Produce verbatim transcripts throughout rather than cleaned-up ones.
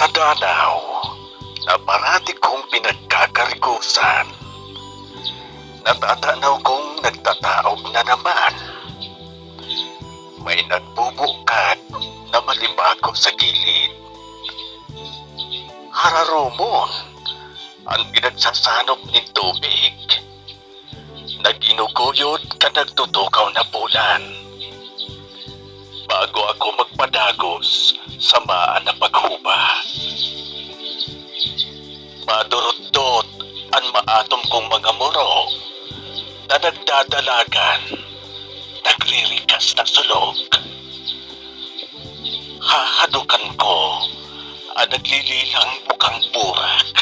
Danaw na parati kong pinagkakarigusan, natatanaw kong nagtataob na naman. May nagbubukad na malibago sa gilid. Hararomon an pinagsasanop nin tubig na ginuguyod kan nagtutukaw na bulan. Bago ako magpadagos sa maan na paghuba, madurutdot an maatom kong mga muro na nagdadalagan, nagririkas na sulog. Hahadukan ko an naglililang bukang burak.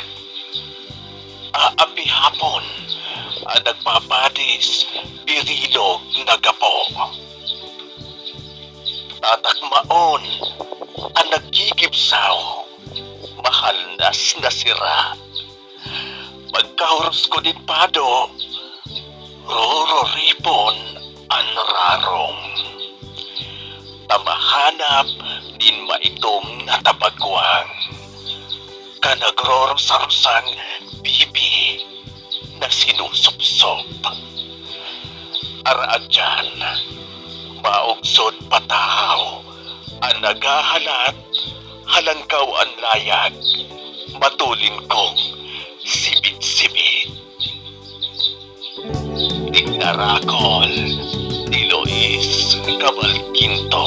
Aapihapon an nagpapadis birilog na gapo. Tatakmaon an nagkikibsaw, mahalnas na sira. Pagkahuros ko nin pado, rururipon an rarong. Tamahanap nin maitom na tabagwang, kan nagrorosarosang bibi na sinusupsop. Araagyan, maogsod patahaw an naghahalat, halangkaw an layag, matulin kong sibit-sibit. Ignarakol ni Luis Cabalquinto.